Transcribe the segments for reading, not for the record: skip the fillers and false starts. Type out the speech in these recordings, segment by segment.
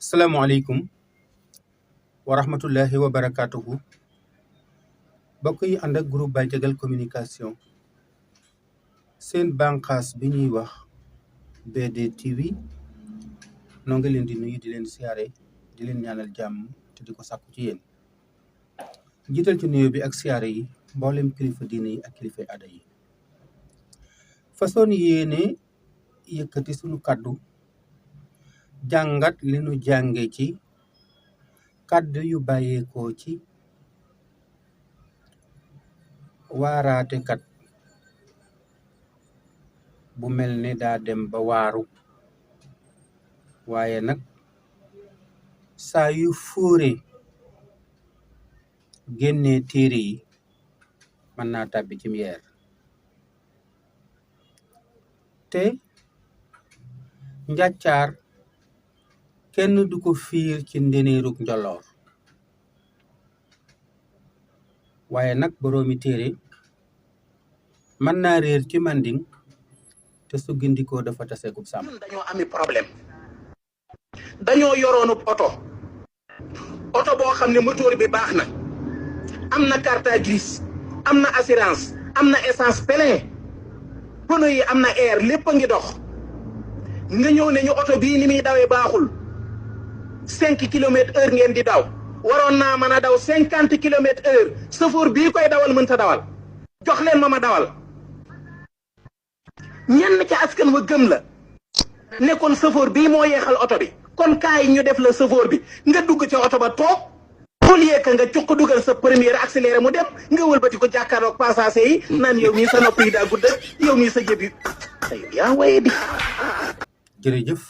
salaamaaleykum wa rahmatullahi wa barakaatuhu mbokk yi ànd ak groupe Baye Diagal communication seen bànqaas bi ñuy wax BDTV noo ngi leen di nuyu di leen siyaare di leen ñaanal jàmm te di ko sàkku ci yéen jiital ci nuyu bi ak siyaare yi mboolem kilifa diine yi ak kilifa aada yi façon yéene yëkkati sunu kàddu jàngat li nu jànge ci kàddu yu bàyyeekoo ci waaraatekat bu mel ne daa dem ba waaru waaye nag saa yu fóore génnee téere yi mën naa tàbbi ci yeer te njàccaar kenn du ko fiir ci ndeneerug njoloor waaye nag boroomi téere mën naa réer ci manding te su gindikoo dafa taseegub sàmm dañoo ami problème dañoo yoroonub oto boo xam ne moteur bi baax na am na carte grise am na assurance am na essence plein pneu yi am na air lépp a ngi dox nga ñëw ne ñu oto bii ni muy dawee baaxul 5 kilomètres heure ngeen di daw waroon naa mën a daw 50 kilomètres heure chauffeur bii koy dawal mënta dawal jox leen ma dawal ñenn ca askan wa gëm la nekkoon chauffeur bii moo yeexal oto bi kon kaay ñu def la chauffeur bi nga dugg ca oto ba toog au lieu que nga cuq dugal sa première accéléré mu dem nga wëlbati ko jàkkaarloog passager yi naan yow mii sa nopp yi daa gudd yow mii sa jëb yi yaa waye di jërëjëf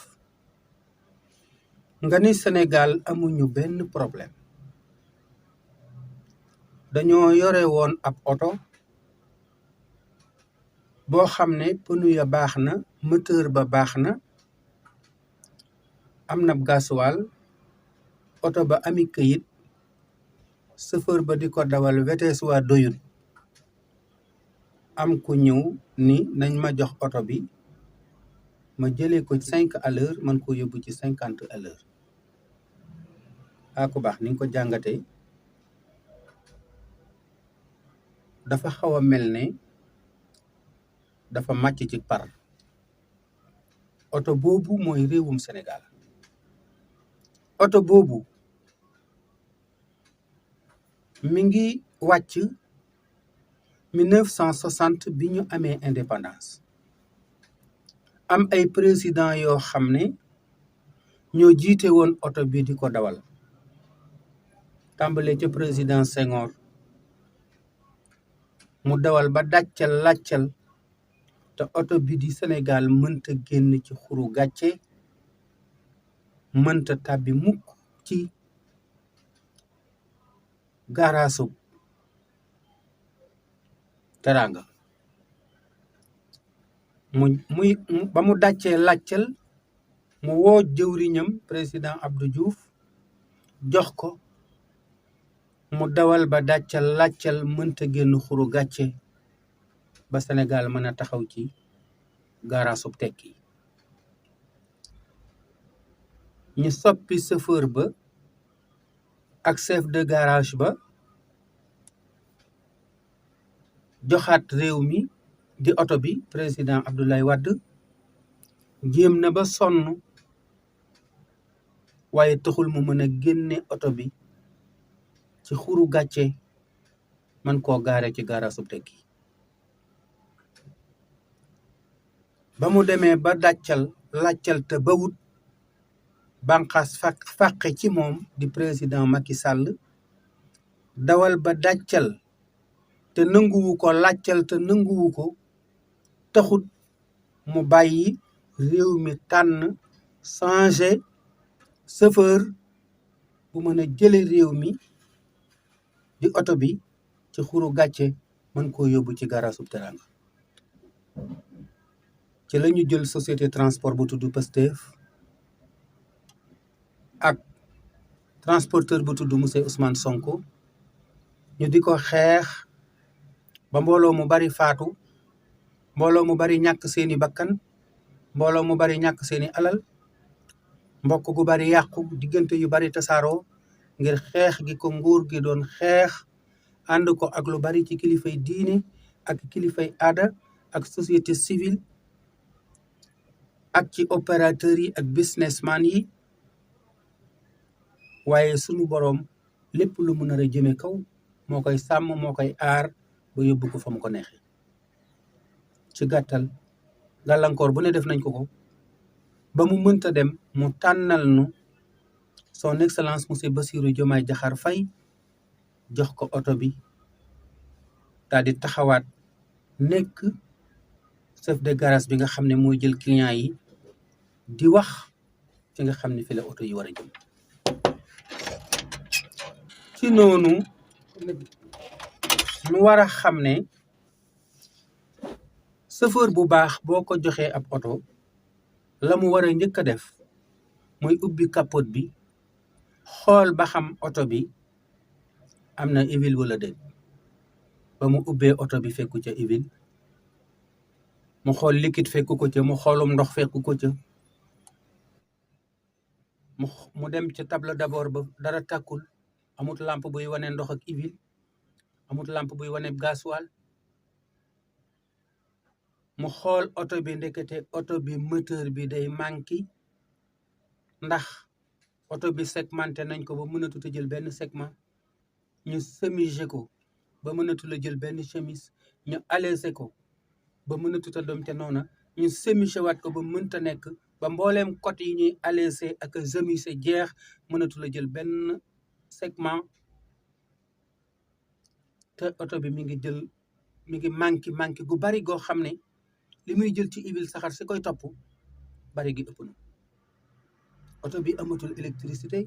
nga ni Sénégal amuñu benn problème dañoo yore woon ab oto boo xam ne pneu ya baax na moteur ba baax na am na gasoil oto ba ami këyit chauffeur ba di ko dawal vitesse waa doyul am ku ñëw ni nañ ma jox oto bi ma jëlee ko 5 à l'heure man ko yóbbu ci 50 à l'heure ku baax ni nga ko jàngatee dafa xaw a mel ne dafa màcc ci par oto boobu mooy réewum Sénégal oto boobu mi ngi wàcc 1960 bi ñu amee indépendance am ay président yoo xam ne ñoo jiite woon oto bi di ko dawal tàmbale ca président Senghor mu dawal ba dàccal làccal te oto bi di Sénégal mënta génn ci xuru gàcce mënta tàbbi mukk ci gaaraasub teranga ba mu dàccee làccal mu woo jëwriñam président Abdou Diouf jox ko mu dawal ba dàccal làccal mënta génn xuru gàcce ba Sénégal mën a taxaw ci gaaraasub tekki ñu soppi chauffeur ba ak chef de garage ba joxaat réew mi di oto bi président Abdoulaye Wade jéem na ba sonn waaye taxul mu mën a génne oto bi ci xuru gàcce man koo gaare ci gaaraasub tekki ba mu demee ba dàccal làccal te ba wut bànqaas fàqe ci moom di président Macky Sall dawal ba dàccal te nanguwu ko làccal te nanguwu ko taxut mu bàyyi réew mi tànn changé chauffeur bu mën a jële réew mi di oto bi ci xuru gàcce mën koo yóbbu ci gaaraasub teranga ci la ñu jël société transport bu tudd Pastef ak transporteur bu tudd monsieur Ousmane Sonko ñu di ko xeex ba mbooloo mu bari faatu mbooloo mu bari ñàkk seeni bakkan mbooloo mu bari ñàkk seeni alal mbokk gu bari yàqu diggante yu bari tasaaroo ngir xeex gi ko nguur gi doon xeex ànd ko ak lu bari ci kilifay diine ak kilifay aada ak société civile ak ci opérateurs yi ak businessman yi waaye sunu boroom lépp lu mu nar a jëme kaw moo koy sàmm moo koy aar ba yóbbu ko fa mu ko neexee ci gàttal gàllankoor bu ne def nañ ko ba mu mënta dem mu tànnal nu son excellence monsieur Bassirou Diomaye Diakhar Faye jox ko oto bi daal di taxawaat nekk chef de garage bi nga xam ne mooy jël client yi di wax fi nga xam ne fi la oto yi war a jëm ci noonu nu war a xam ne chauffeur bu baax boo ko joxee ab oto la mu war a njëkk a def mooy ubbi capote bi xool ba xam oto bi am na huile wala déet ba mu ubbee oto bi fekku ca huile mu xool liquide fekku ko ca mu xoolum ndox fekku ko ca mu dem ca tableau d'abord ba dara tàkkul amut lampe buy wane ndox ak huile amut lampe buy wane gasoil mu xool oto bi ndekete oto bi moteur bi day manqué ndax oto bi segmenté nañ ko ba mënatut a jël benn segment ñu chemisé ko ba mënatul a jël benn chemise ñu allégé ko ba mënatut a doom te noona ñu chemisé waat ko ba mënta nekk ba mbooleem côté yi ñuy allégé ak chemisé jeex mënatul a jël benn segment te oto bi mi ngi manqué gu bari goo xam ne li muy jël ci huile saxaar si koy topp bari gi ëpp na oto bi amatul électricité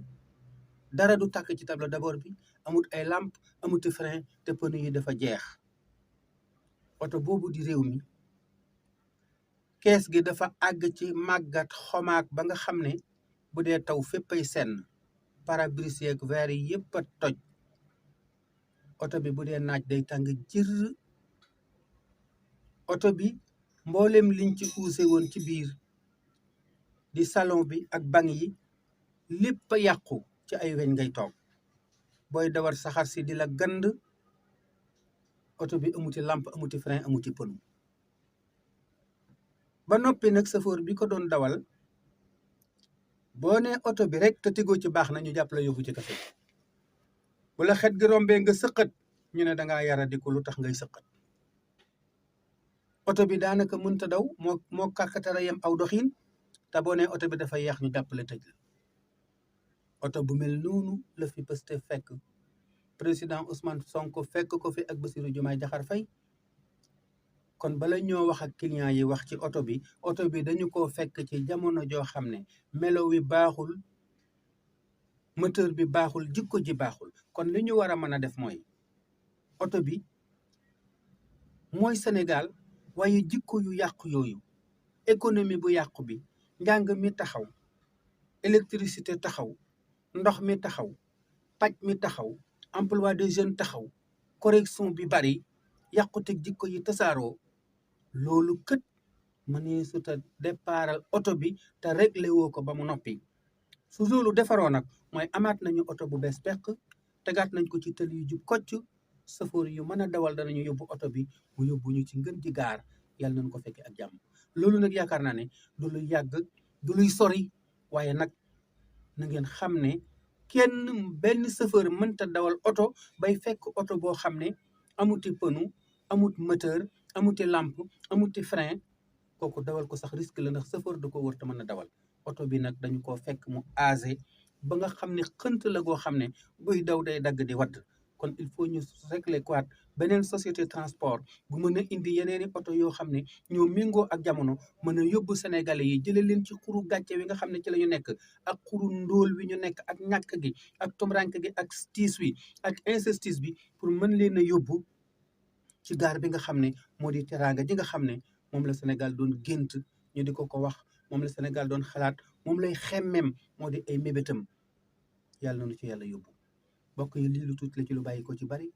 dara du tàkk ci tableau d'abord bi amut ay lampe amuti frein te pneu yi dafa jeex oto boobu di réew mi kees gi dafa àgg ci màggat xomaag ba nga xam ne bu dee taw féppay senn pare-brise yeeg verre yi yëpp a toj oto bi bu dee naaj day tàng jër oto bi mboolem liñ ci uuse woon ci biir di salon bi ak banc yi lépp a yàqu ci ay weñ ngay toog booy dawar saxaar si di la gand oto bi amuti lampe amuti frein amuti pneu ba noppi nag chauffeur bi ko doon dawal boo nee oto bi rek te tigoo ci baax na ñu jàpp la yóbbu ci kaso wala xet gi rombee nga sëqat ñu ne dangaa yara di ko lu tax ngay sëqat oto bi daanaka mënta daw moo kàkkatara yem aw doxiin te boo nee oto bi dafa yeex ñu jàppale tëj la oto bu mel noonu la fi Pastef fekk président Ousmane Sonko fekk ko fi ak Bassirou Diomaye Diakhar Faye kon bala ñoo wax ak client yi wax ci oto bi dañu ko fekk ci jamono joo xam ne melo wi baaxul moteur bi baaxul jikko ji baaxul kon li ñu war a mën a def mooy oto bi mooy Sénégal waaye jikko yu yàqu yooyu économie bu yàqu bi njàng mi taxaw électricité taxaw ndox mi taxaw paj mi taxaw emploi des jeunes taxaw correction bi bari yàquteg jikko yi tasaaroo loolu kët mënee suta déparal oto bi te réglé woo ko ba mu noppi su loolu defaroo nag mooy amaat nañu oto bu bees peq tegaat nañ ko ci tëli yu jub kocc safoor yu mën a dawal danañu yóbbu oto bi mu yóbbu ñu ci ngën ji gaar yàlla nañu ko fekkee ak jàmm loolu nag yaakaar naa ne du luy yàgg du luy sori waaye nag na ngeen xam ne benn chauffeur mënta dawal oto bay fekk oto boo xam ne amuti pneu amut moteur amuti lampe amuti frein kooku dawal ko sax risque la ndax chauffeur da ko wër te mën a dawal oto bi nag dañu ko fekk mu âgé ba nga xam ne xënt la goo xam ne buy daw day dagg di wadd kon il faut ñu régler quoi beneen société transport bu mën a indi yeneeni oto yoo xam ne ñoo méngoo ak jamono mën a yóbbu sénégalais yi jëlee leen ci xuru gàcce wi nga xam ne ci la ñu nekk ak xuru ndóol wi ñu nekk ak ñàkk gi ak tomranke gi ak tiis wi ak injustice bi pour mën leen a yóbbu ci gaar bi nga xam ne moo di teraanga ji nga xam ne moom la Sénégal doon gént ñu di ko wax moom la Sénégal doon xalaat moom lay xemmem moo di ay mébétam yàlla nañu ci yàlla yóbbu bokk yi lii lu tuuti la ci lu bàyyi ko ci bari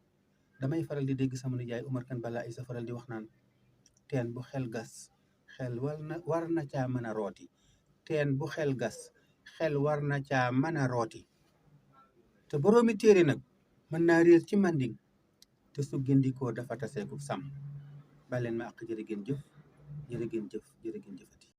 damay faral di dégg sama nijaay Umar Kan Bala Isa faral di wax naan teen bu xel gas xel war na caa mën a rooti teen bu xel gas xel war na caa mën a rooti te boroomi téere nag mën naa réer ci manding te su gindikoo dafa taseeku sàmm baleen ma ak jërë ngeen jëf jërë ngeen jëf jërë ngeen jëfati